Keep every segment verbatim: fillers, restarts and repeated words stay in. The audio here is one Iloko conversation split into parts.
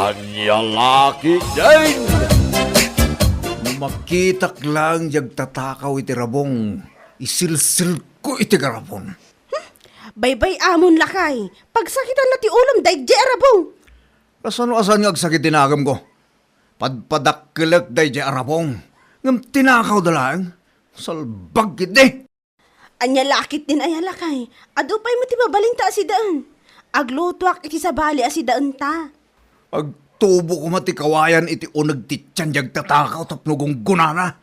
Ania la ketdin? No makitak laeng diay agtatakaw iti rabong, isilsilko iti garapon. Baybay-amon, lakay. Pagsakitan la ti ulom daydiay a rabong. Kasano a saan nga agsakit ti nakemko? Padpadakkelek daydiay a rabong. Ngem tinakawda laeng. Salbag ketdi. Ania la ketdin aya, lakay? Adu pay met ti mabalinta a sidaen. Aglutoak iti sabali a sidaenta. Agtubo koma ti kawayan iti uneg ti tian diay agtatakaw tapno gunggonana.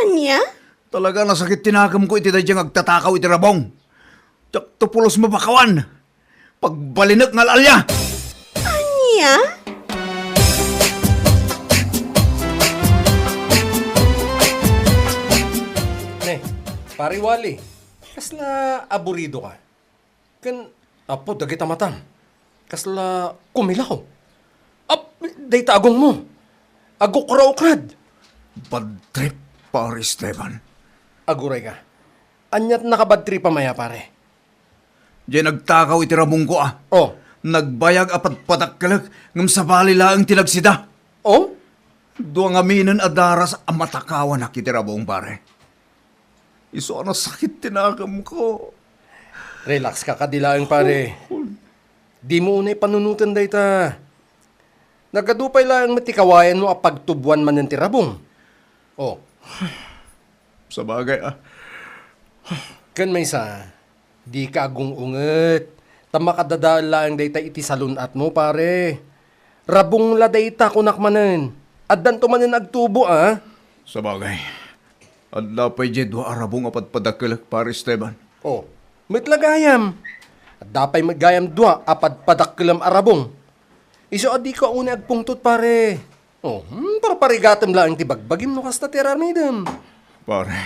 Ania? Talaga a nasakit ti nakemko iti daydiay nga agtatakaw iti rabong. Diakto pulos mapakawan. Pagbalinek nga al-alia. Ania? Ne, Pare Wally, kasla aburido ka? Ken, apo, dagita matam. Kasla kumilaw. Ap, dayta agongmo. Agukraw-ukrad. Bad trip, Pare Esteban. Aguray ka. Aniat nakabadtrip a maya, pare? Diay nagtakaw iti rabongko a. Oh. Nagbayag a padpadakkelek, ngem sabali laeng ti nagsida. Oh? Dua ngaminen a daras a matakawanak iti rabong, pare. Isu a nasakit ti nakemko. Relax ka kadi laeng, pare. Oh. Dimo unay panunoten dayta. Nagadu pay laeng met ti kawayanmo a pagtuboan manen ti rabong. Oh. Sabagay, ah. Ken maysa, dika agung-unget. Ta makadadael laeng dayta iti salun-atmo, pare. Rabong la dayta, kunak manen. Addanto manen agtubo, ah. Sabagay. Adda pay diay dua a rabong a padpadakkelek, Pare Esteban. Oh, met la gayam. Adda pay met gayam dua a padpadakkelem a rabong. Isu a dika unay agpungtot, pare. Oh, hmm, parparigatem laeng ti bagbagim no kasta ti aramidem. Pare.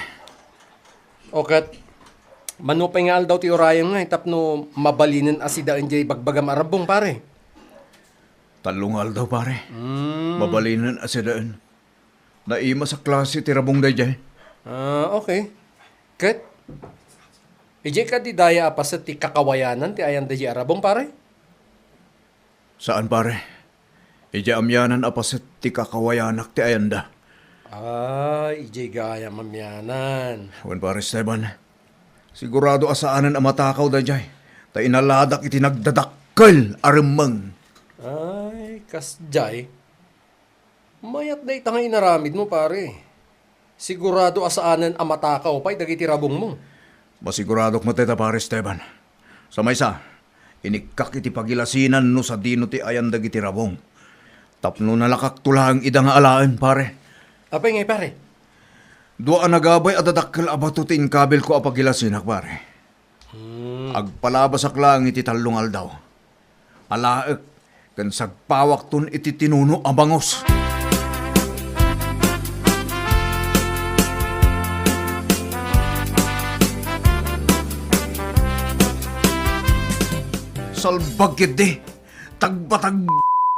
O ket, mano pay nga aldaw ti urayem ngay tapno mabalinen a sidaen diay bagbagam a rabong, pare? Tallo nga aldaw, pare. Hmm. Mabalinen a sidaen. Naimas a klase ti rabong daydiay. Ah, okay. Ket, idiay kadi daya a paset ti kakawayanan ti ayan daydiay a rabong, pare? Saan, pare. Idiay amianan a paset ti kakawayanak ti ayanda. Ah, idiay gayam amianan. Wen, Pare Esteban, sigurado a saanen a matakaw daydiay, ta inaladak iti nagdadakkel a remmeng. Ay, kasdiay. Mayat dayta nga inaramidmo, pare. Sigurado a saanen a matakaw pay dagiti rabongmo. Masiguradok met dayta, Pare Esteban. Sa maysa, inikkak iti pagilasinan no sadino ti ayan dagiti rabong. Tapno nalakakto laeng ida nga alaen, pare. Apay ngay, pare? Dua a nagabay a dadakkel a bato ti inkabilko a pagilasinak, pare. Hmm. Agpalabasak laeng iti tallo nga aldaw. Alaek ken sagpawakton iti tinuno a bangus. Salbag ketdi, tagbatag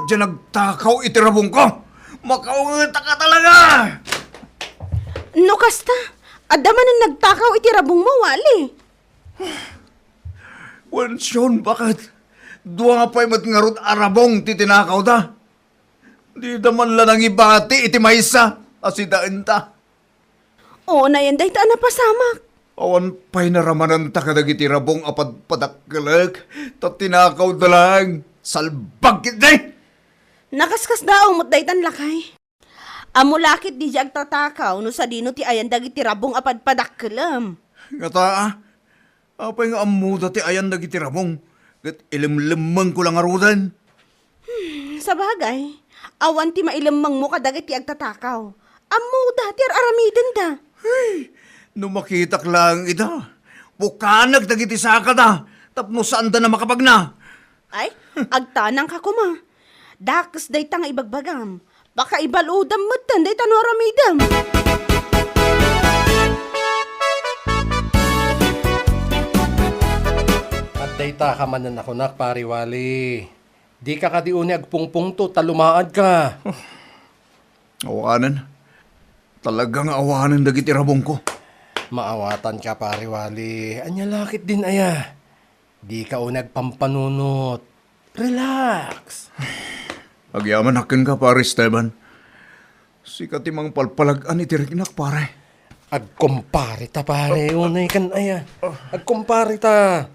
diay nagtakaw iti rabongko. Makaungetaka talaga! No kasta, adda manen nagtakaw iti rabongmo, Wally? Wen, Sion, baket? Dua nga pay met ngarud a rabong ti tinakawda. Dida man la nangibati iti maysa a sidaenta. Unayen dayta a napasamak. Awan pay naramananta kadagiti rabong a padpadakkelek, ta tinakawda laeng. Salbag ketdi! Nakaskasdaaw met daytan, lakay. Ammo la ketdi diay agtatakaw no sadino ti ayan dagiti rabong a padpadakkelem. Ngata, a? Apay nga ammoda ti ayan dagiti rabong, ket ilemlemmengko la ngaruden? Hmm, sabagay, awan ti mailemmengmo kadagiti agtatakaw. Ammoda ti ar-aramidenda. Hey, no makitak laeng ida, pukanek dagiti sakada tapno saanda a makapagna. Ay, agtanangka koma. Dakes dayta nga ibagbagam. Pakaibaludam metten dayta no aramidem. Ket dayta ka manen a kunak, Pare Wally. Dika kadi unay agpungpungtot ta lumaadka. Awanen. Talaga nga awanen dagiti rabongko. Maawatanka, Pare Wally. Ania la ketdin aya? Dika unay agpampanunot. Relax. Agyamanak kenka, Pare Esteban. Sika ti mangpalpalag-an iti riknak, pare. Agkumpare ta, pare. Unay kan aya. Agkumpare ta.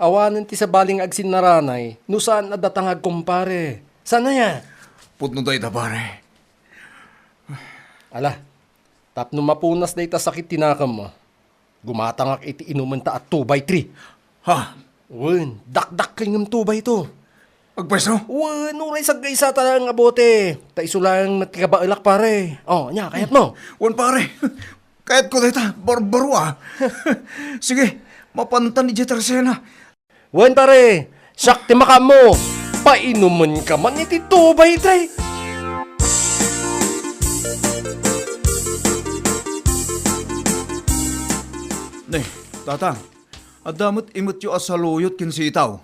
Awanen ti sabali nga agsinnaranay no saan a datang agkumpare. Saan aya? Pudno dayta, pare. Ala, tapno mapunas dayta sakit ti nakemmo, gumatangak iti inumenta a two by three. Ha? Wen, dakdakkel ngem two by two. Agpayso? Wen, uray saggaysata laeng a bote. Ta isu laeng met ti kabaelak, pare. O, ania, kayatmo? Wen, pare. Kayatko dayta, barbaro a. Sige, mapantan idiay tersena. Wen, pare, siak ti makaammo. Painumenka man iti two by three. Ne, Tatang, adda met imetyo a saluyot ken sitaw.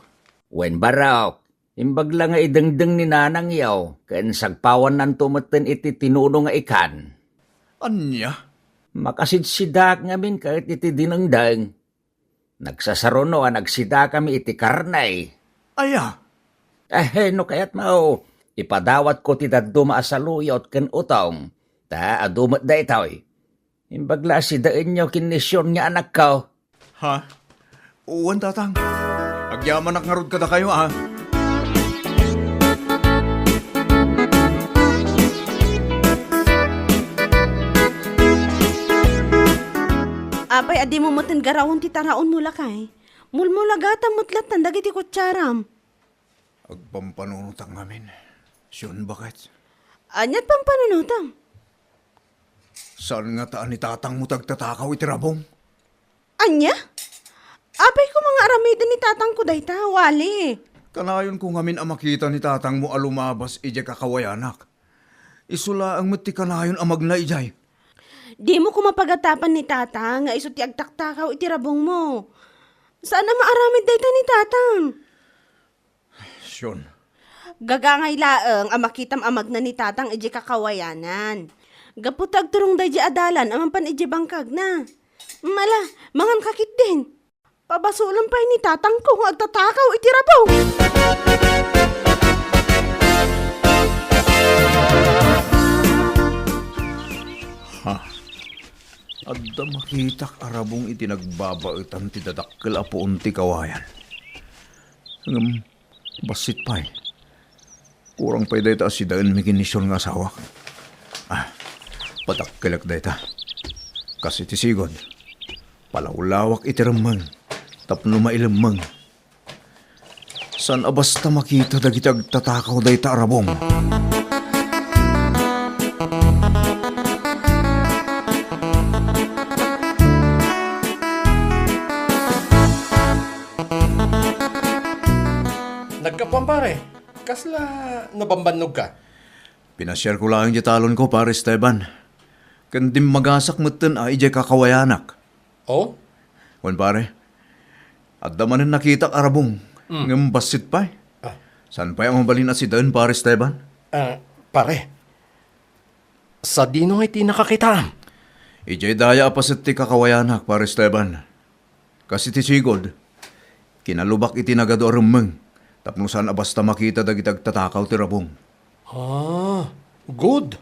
Wen, barok, imbag la nga idengdeng ni nanangyo, ken sagpawannanto metten iti tinuno nga ikan. Ania? Makasidsidaak ngamin ket iti dinengdeng. Nagsasaruno a nagsidakami iti karne. Aya? Eh, no kayatmo, ipadawatko ti dadduma a saluyot ken utong, ta adu met daytoy. Imbag la a sidaenyo ken ni Sion nga anakko. Ha? Wen, Tatang. Agyamanak ngarud kadakayo, a. Apay a dimo metten garawen ti taraonmo, lakay? Mulmulagatam met lattan dagiti kutsiaram. Agpampanunotak ngamin. Sion, baket. Ania ti pampanunotam? Saan ngata a ni tatangmo ti agtatakaw iti rabong? Ania? Apay koma nga aramiden ni tatangko dayta, Wally? Kanayonko ngamin a makita ni tatangmo a lumabas idiay kakawayanak. Isu laeng met ti kanayon a magna idiay. Dimo koma pagatapan ni tatang nga isu ti agtaktakaw iti rabongmo. Saan a maaramid dayta ni tatang. Sion. Gagangay laeng a makitam a magna ni tatang idiay kakawayanan. Gapu ta agturong daydiay a dalan a mangpan idiay bangkagna. Mala, manganka ketdin. Pabasolem pay ni tatangko nga agtatakaw iti rabong. Ha? Adda makitak a rabong iti nagbabaetan ti dadakkel a puon ti kawayan. Ngem bassit pay. Kurang pay dayta a sidaenmi ken ni Sion nga asawak. Ah, padakkelek dayta. Kas iti sigud, palawlawak iti remmeng tapno mailemmeng. Saan a basta makita dagiti agtatakaw dayta a rabong. Naggapuam, pare. Kasla nabambannogka? Pinasiarko laeng diay talonko, Pare Esteban. Ken dimmagasak metten a idiay kakawayanak. Oh? Wen, pare. Adda manen nakitak a rabong. Mm. Ngem bassit pay. Ah. Saan pay a mabalin a sidaen, Pare Esteban? Ah, pare. Sadino ngay ti nakakitaam? Idiay daya a paset ti kakawayanak, Pare Esteban. Kas iti sigud, kinalubak iti nagadu a remmeng tapno saan a basta makita dagiti agtatakaw ti rabong. Ah, good.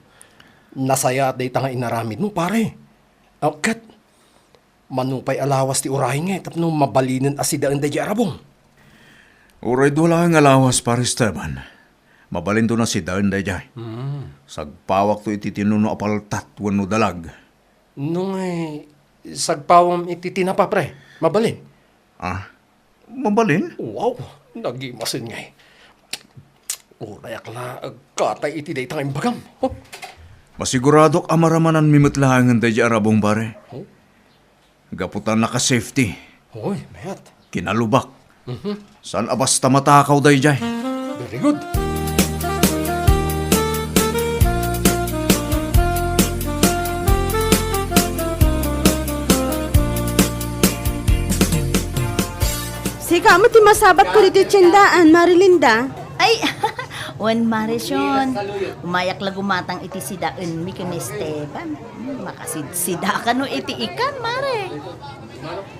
Nasayaat dayta nga inaramidmo, pare. Ah, ket, mano pay a lawas ti uray ngay tapno mabalinen a sidaen daydiay a rabong? Uray dua laeng a lawas, Pare Esteban, mabalinto a sidaen daydiay. Hmm. Sagpawakto iti tinuno a paltat wenno dalag. No ngay, sagpawam iti tinapa, pre. Mabalin? Ah, mabalin? Wow, nagimasin ngay. Urayak la agkatay iti dayta nga imbagam. Huh? Masiguradok a maramananmi met laengen daydiay a rabong, pare. Huh? Gapu ta naka-safety. Hoy, mayat. Kinalubak. Mhm. Saan a basta matakaw daydiay. Very good. Sika met ti masabatko ditoy tiendaan, Marilinda. Ay, wen, Mare Sion. Umayak la gumatang iti sidaenmi ken ni Esteban. Hmm, makasidsida kano iti ikan, Mare.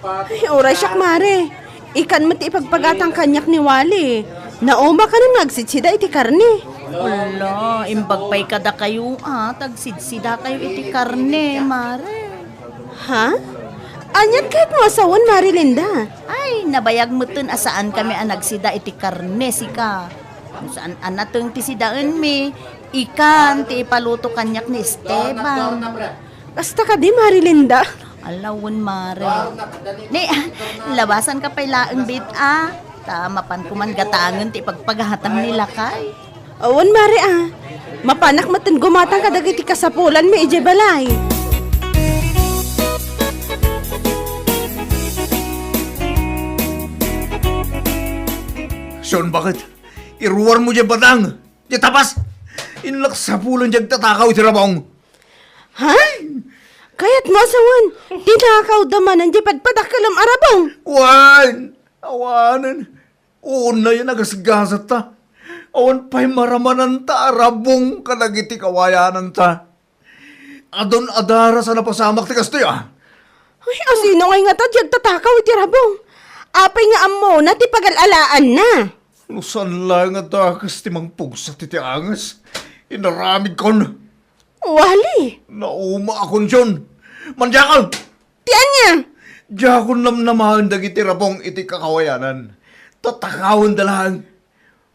Ay, uray siak, Mare. Ikan met ti ipagpagatang kaniak ni Wally. Nauma kano nga agsidsida iti karne. Ala, imbag pay kadakayo, a, ta agsidsida kayo iti karne, Mare. Ha? Aniat kayatmo a sawen, Mare Linda? Ay, nabayag metten a saan kami a nagsida iti karne, sika. No saan a nateng ti sidaenmi, ikan ti ipaluto kaniak ni Esteban. Kasta kadi, Mare Linda? Ala wen, Mare. Ni, labasan ka pay laeng, bit, a. Ta mapan ko man gatangen ti ipagpagatang ni lakay. Awan, Mare, a. Mapanak metten gumatang kadagiti kasapulanmi idiay balay. Sion, baket? Iruarmo diay batang, diay tapas. Innak sapulen diay agtatakaw iti rabong. Ha? Kayatmo a sawen, tinakawda manen diay padpadakkelem a rabong? Wen, awanen. Unayen a gasgasatta. Awan pay maramananta a rabong kadagiti kawayananta. Adun a daras a napasamak ti kastoy, a. Ay, asino ngay ngata diay agtatakaw iti rabong? Apay nga ammona ti pagal-alaanna? No saan laeng a dakes ti mangpugsa ti, ti anges, inaramidkon. Wali! Naumaakon, Sion. Mandiakon! Ti ania? Diakon namnamaen dagiti rabong iti kakawayanan. Tatakawenda laeng.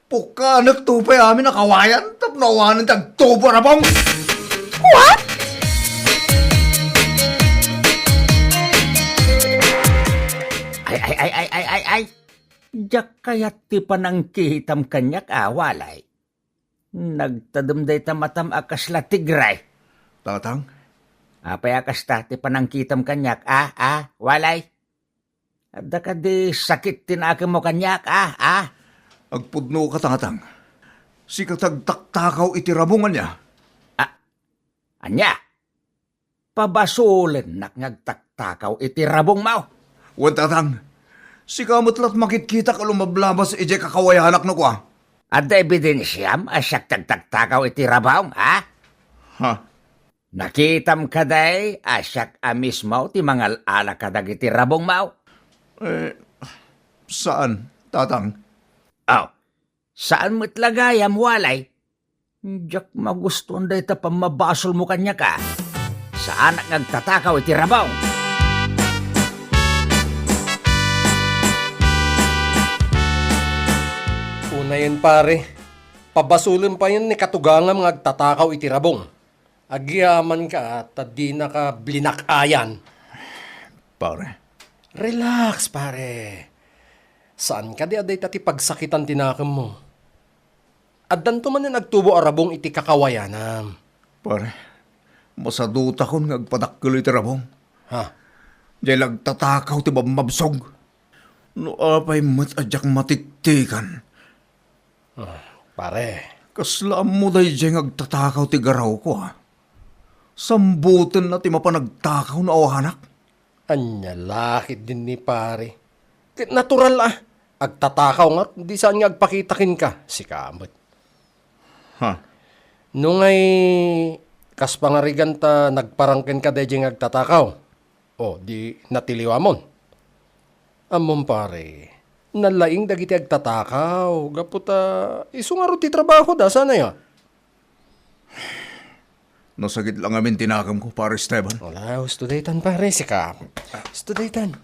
Pukkanek to pay amin a kawayan tapno awanen ti agtubo a rabong. What? Ay, ay, ay, ay, ay, ay, ay. Diak kayat ti panangkitam kaniak a, Walay. Nagtadem dayta matam a kasla tigre. Tatang? Apay a kasta ti panangkitam kaniak, a, a, Walay? Adda kadi sakit ti nakemmo kaniak, a, a? Agpudnoka, Tatang. Sika ti agtaktakaw iti rabong, ania? A, ania? Pabasolennak nga agtaktakaw iti rabongmo. Wen, Tatang, sika met la't makitkitak a lumablabas idiay kakawayanak no kua. Adda ebidensiam a siak ti agtaktakaw iti rabong, a? Ha? Nakitam kadi a siak a mismo ti mangal-ala kadagiti rabongmo? Eh, saan, Tatang? Aw, saan met la gayam, Walay? Diak magustuan dayta pammabasolmo kaniak, a. Saanak nga agtatakaw iti rabong. Unayen, pare, pabasolen payen ni katugangam nga agtatakaw iti rabong. Agyamankata, dinaka blinak-ayan. Pare. Relax, pare. Saan kadi a dayta ti pagsakitan ti nakemmo? Addanto manen agtubo a rabong iti kakawayanam. Pare, masadutakon nga agpadakkel iti rabong. Ha? Diay la agtatakaw ti bambabsog. No apay met a diak matiktikan. Ah, pare. Kasla ammo daydiay nga agtatakaw ti garawko, a. Sambutenna ti mapan agtakaw no awanak. Ania la ketdin ni pare? Ket natural a. Agtatakaw nga, di saan nga agpakita kenka. Sika met. Ha? No ngay, kas pangarigan ta nagparang kenka daydiay nga agtatakaw. O, di natiliwamon. Ammom, pare, nalaing dagiti agtatakaw. Gapu ta isu ngarud ti trabahoda, saan aya? Nasakit la ngamin ti nakemko, Pare Esteban. Wala, husto daytan, pare, sika. Husto daytan.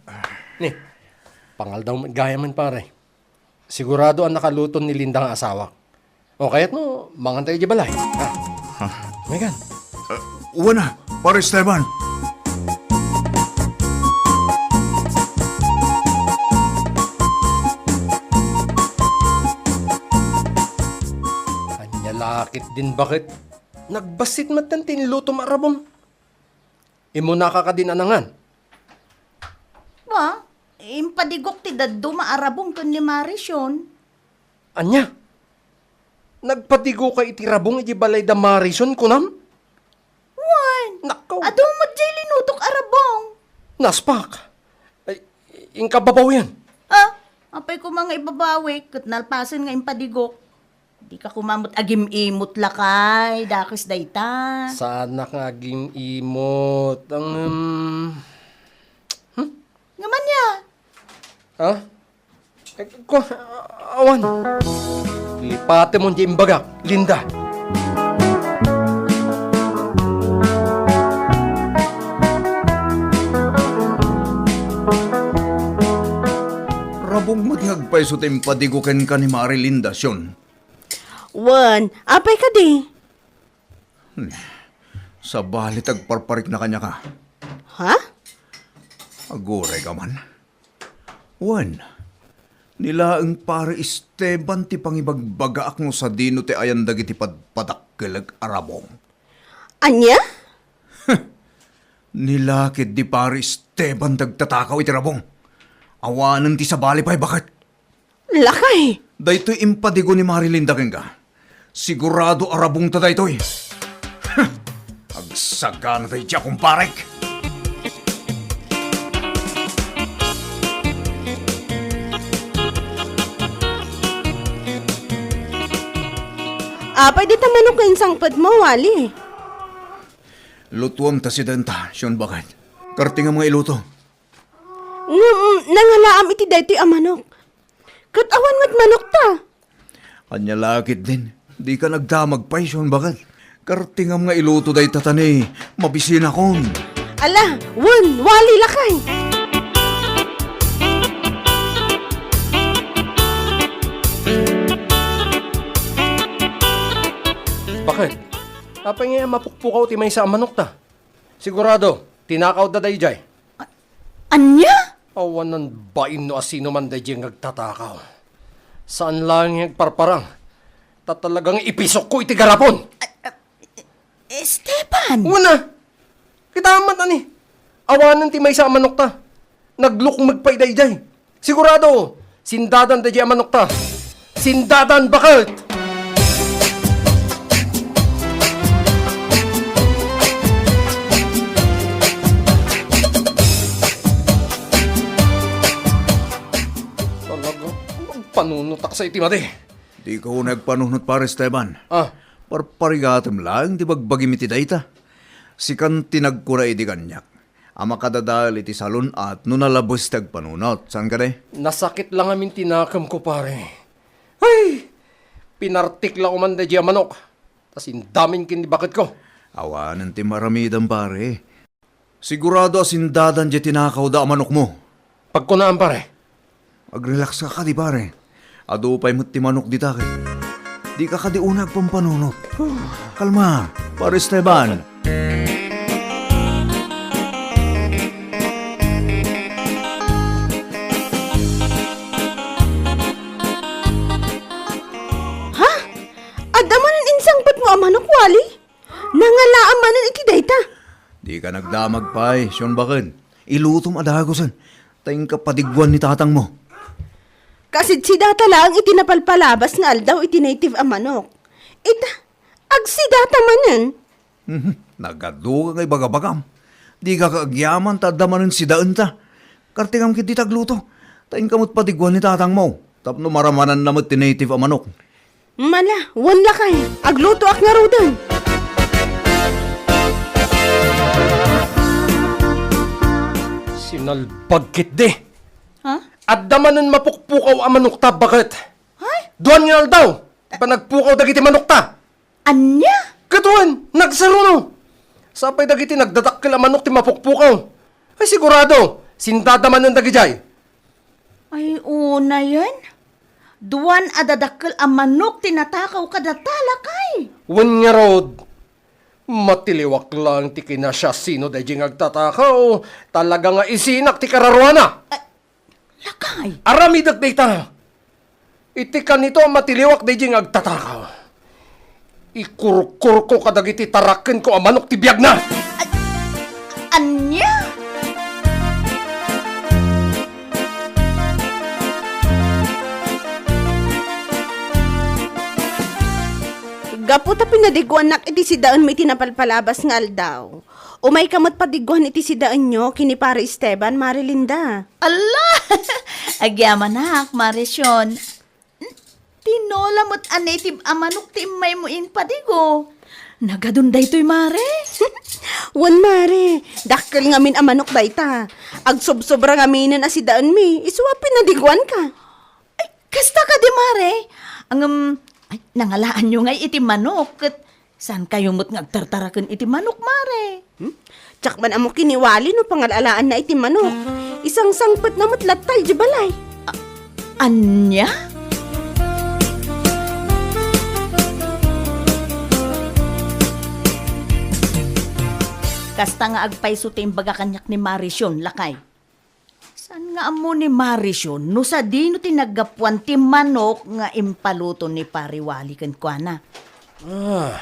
Ni, pangaldaw met gayamen, pare. Sigurado a nakaluton ni Linda nga asawak. O, kayatmo, mangan tayo di balay. Ah. Ha? Megan. Eh, wen a, Pare Esteban. Ania la ketdin, baket? Nagbassit met ti inlutom a rabong. Immunaka kadin a nangan. Wa, impadigok ti dadduma a rabong ken ni Maricion. Ania? Nagpadigoka iti rabong iti balay da Maricion, kunam? Wen. Nakaw. Adu met diay linutok a rabong. Naspak. Ay, inka babawian. Ah, apay koma nga ibabawi, ket nalpasen nga impadigok. Dika koma met agim-imot lakay, dakes dayta. Saanak nga agim-imot. Ang, um, hmm? Ngem ania? Ha? Eh, ko, awan. Ipatemon ti imbagak, Linda. Rabong met nga agpayso ti impadigo kenka ni Mari Linda, Sion. Wen, apay kadi? Hmm. Sabali ti agparparikna kaniaka. Ha? Aguray ka man. Wen, ni laeng Pare Esteban ti pangibagbagaak no sadino ti ayan dagiti padpadakkelek a rabong. Ania? Ni la ketdi Pare Esteban ti agtatakaw iti rabong. Awanen ti sabali pay, baket. Lakay! Daytoy impadigo ni Mari Linda kenka. Sigurado a rabongta daytoy. Agsagana daydiay a kumparek. Apay dita manok nga insangpetmo, Wali? Lutuem ta sidaenta, Sion, baket. Kartingam nga iluto. Ngem, nangalaam iti daytoy a manok. Ket awan met manokta. Ania la ketdin, dika nagdamag pay, Sion, baket. Kartingam nga iluto dayta ta ni mabisinakon. Ala, wen, Wali, lakay. Baket? Apay ngay a mapukpukaw ti maysa a manokta? Sigurado, tinakawda daydiay. A-, ania? Awanen bain no asino man daydiay nga agtatakaw. Saan laeng nga agparparang, ta talaga nga ipisokko iti garapon. A-, a-, Esteban! Wen a! Kitaem met, ani, awanen ti maysa a manokta. Naglukmeg pay daydiay. Sigurado, sindadan daydiay a manokta. Sindadan, baket! Talaga, agpanunotak sa iti madi. Dika unay agpanunot, Pare Esteban. Ah. Parparigatem laeng ti bagbagim iti dayta. Sikan ti nagkuna idi kaniak a makadadael iti salun-at no nalabes ti agpanunot. Saan kadi? Nasakit la ngamin ti nakemko, pare. Ay! Pinartik la ko man daydiay a manok, ta sindamin ken ni baketko. Awanen ti maaramidem, pare. Sigurado a sindadan diay tinakawda a manokmo. Pagkunaan, pare. Agrelax ka kadi, pare. Adu pay met ti manok dita ket. Dika kadi unay agpampanunot. Kalma, Pare Esteban. Ha? Adda manen insangpetmo a manok, Wali? Nangalaam manen iti dayta. Dika nagdamag pay, Sion, baket. Ilutom a dagusen, ta inka padiguan ni tatangmo. Kasidsidata laeng iti napalpalabas nga aldaw iti native a manok. Ita, agsidata manen. Mhm, nagadu ka nga ibagabagam. Dika agyaman ta adda manen sidaenta. Kartingam ketdi ta agluto, ta inka met padiguan ni tatangmo tapno maramananna met ti native a manok. Mala, wen lakay, aglutoak ngaruden. Sinalbag ketdi. Ha? Adda manen mapukpukaw a manokta, baket. Ay? Duan nga aldaw, panagpukaw dagiti manokta. Ania? Ket wen, nagsaruno. Sapay dagiti nagdadakkel a manok ti mapukpukaw. Ay, sigurado, sindada manen dagidiay. Ay, unayen. Duan a dadakkel a manok ti natakaw kadata, lakay. Wen ngarud, matiliwak laeng ti kinasiasino daydiay nga agtatakaw, talaga nga isinak ti kararuana. Ay, lakay. Aramidek dayta. Iti kanito a matiliwak daydiay nga agtatakaw, ikurkurko kadagiti tarakkenko a manok ti biagna. Ay, ania? Gapu ta pinadiguanak iti sidaenmi iti napalpalabas nga aldaw, umayka met padiguan iti sidaenyo ken ni Pare Esteban, Mare Linda. Alla! Agyamanak, Mare Sion. Tinola met a native a manok ti immaymo impadigo. Nagadun daytoy, Mare? Wen, Mare. Dakkel ngamin a manok dayta. Agsobsobra ngaminen a sidaenmi. Isu a pinadiguanka. Ay, kasta kadi, Mare? Ngem, Nangalaanyo ngay iti manok, ket saankayo met nga agtartaraken iti manok, Mare? Hmm? Diak man ammo ken ni Wally no pangal-alaanna iti manok. Isangsangpetna met latta idiay balay. A-, ania? Kasta nga agpayso ti imbaga kaniak ni Marision, lakay. Saan nga ammo ni Marision no sadino ti naggapuan ti manok nga impaluto ni Pari Wally kenkuana? Ah,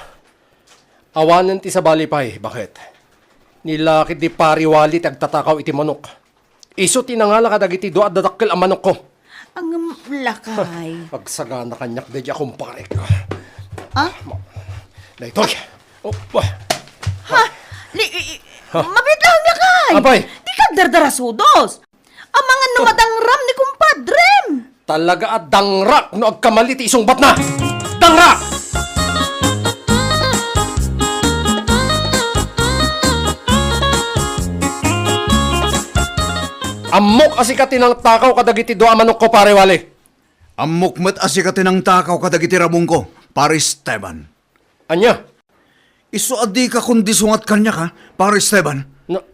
awanen ti sabali pay, baket. Ni lakay ni Pari Wally ti agtatakaw iti manok. Isu ti nangala kadagiti dua a dadakkel a manokko. Ngem lakay. Agsagana kaniak daydi a kumparek. Ah? Daytoy. Oh, bah. Ha? Ni, i, i, Ha? Mabiit lang, lakay. Apay. Dika agdardarasudos. Amangan no Oh. madangram ni kumpadrem. Talaga a dangrak no agkamali ti isungbatna. Dangrak! Ammok a sika ti nangtakaw kadagiti dua a manokko, Pare Wally. Ammok met a sika ti nangtakaw kadagiti rabongko, Pare Esteban. Ania? Isu a dika kondisungat kaniak, ha, Pare Esteban? Na-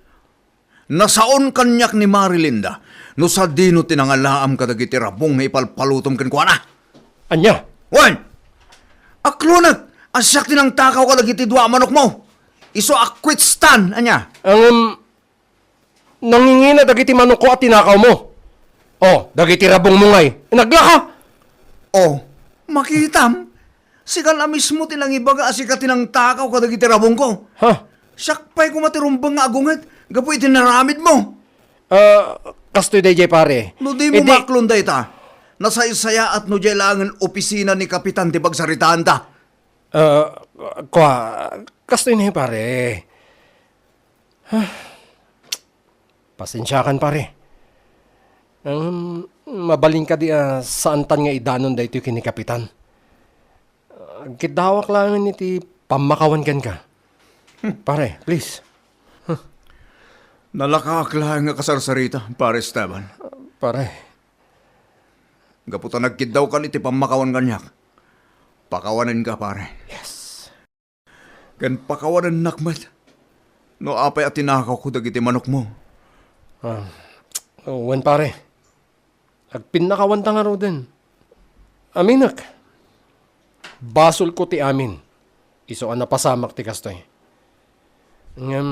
Nasaon kaniak ni Marilinda no sadino ti nangalaam kadagiti rabong nga ipalpalutom kenkuana. Ania? Wen! Aklonek a siak ti nangtakaw kadagiti dua a manokmo. Isu a quit stand, ania? Ngem, nangingina dagiti manokko a tinakawmo. Oh, dagiti rabongmo ngay. Naglaka! Oh, makitam. Sika la mismo ti nangibaga a sika ti nangtakaw kadagiti rabongko. Ha? Siak pay koma ti rumbeng nga agunget gapu iti naramidmo. Ah, kastoy daydiay, pare. No dimo Idi- maklon dayta, nasaysayaat no diay laengen opisina ni Kapitan ti pagsaritaanta. Ah, kua, kastoy ni, pare. Ah, pasensiakan, pare. Ngem, mabalin kadi a saantan nga idanon daytoy ken ni Kapitan. Agkiddawak laengen iti pammakawan kenka. Pare, please. Nalakaak laeng nga kasarsarita, Pare Esteban. Pare. Gapu ta nagkiddawkan iti pammakawan kaniak, pakawanenka, pare. Yes. Ken pakawanennak met no apay a tinakawko dagiti manokmo. Ah, wen, pare. Agpinnakawanta ngaruden. Aminek. Basolko ti amin. Isu a napasamak ti kastoy. Ngem,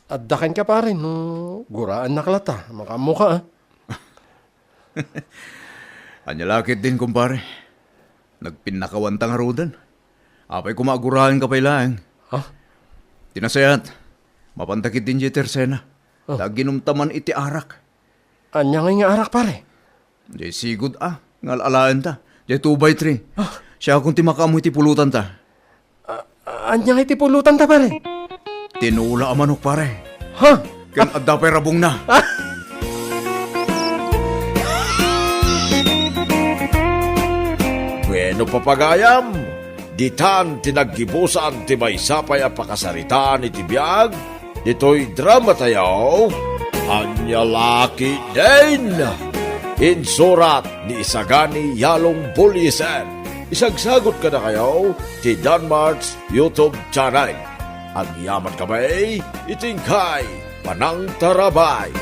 adda kenka, pare, no guraannak latta. Makaammoka, ah. Ania la ketdin, kumpare? Nagpinnakawanta ngaruden. Apay koma a guraenka pay laeng? Ha? Ti nasayaat, mapanta ketdin diay tersena. Ah. Ta aginumta man iti arak. Ania ngay nga arak, pare? Diay sigud a nga al-alaenta. Diay two by three. Ah. Siakon ti makaammo iti pulotanta. A-, ania ngay ti pulotanta, pare? Tinola a manok, pare. Ha? Ken adda pay rabongna. Bueno, papagayam, ditan ti naggibusan ti maysa pay a pakasaritaan iti biag ditoy dramatayo, Ania La Ketdin. Insurat ni Isagani Yalong Buliesen. Isagsagut kadakayo ti Danmart's YouTube channel. Agyamankami iti inkay panangtarabay.